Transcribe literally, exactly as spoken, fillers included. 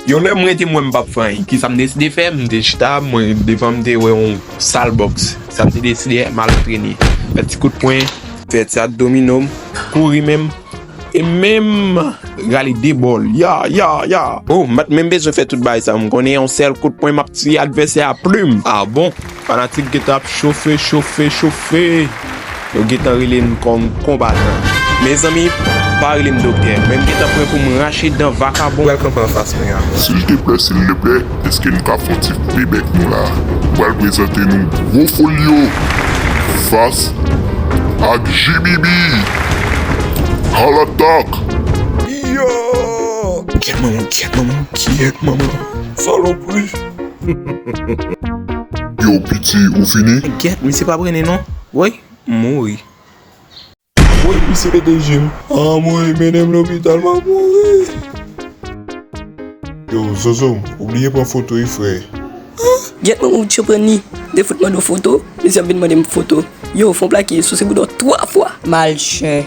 Yon lè m rete mwen m p ap fè anyen. Kisa m deside fè? M te chita, mwen devan m te wè yon sal bòks. Sa m te deside fè, m al antrene. Fè ti kout pwen, fè ti abdomino m, kouri menm. E menm rale de bòl. Ya, ya, ya. Oh, m pa t menm bezwen fè tout bagay sa. M konnen yon sèl kout pwen m ap tiye advèsè a plim. Ah bon? Fanatik gentan ap chofe, chofe, chofe. Yo gentan rele n kòm konbatan. Mezanmi, pa rele m doktè. Men m gentan prè pou m rache dan vakabon. Pral kanpe anfas mwen an. Silteplè, silteplè, èske n ka fè yon ti koute bèk nou la? M pral prezante nou gwo folyo fas ak J B B. Halatak! Yo! Kyèt manman, kyèt manman, kyèt manman. Salopri! Yo, piti, ou fini? Gyèt, misye pa prene non. Woy, m mouri. Woy, misye pete je m. Anmwey, mennen m lopital, m ap mouri. Yo, Zozo, ou bliye pran foto wi, frè. Gyèt, mwen ou tche pran ni. De fout mande w foto, misye ap vin mande m foto. Yo, fon plake, souse bouda w twa fwa. Malchè.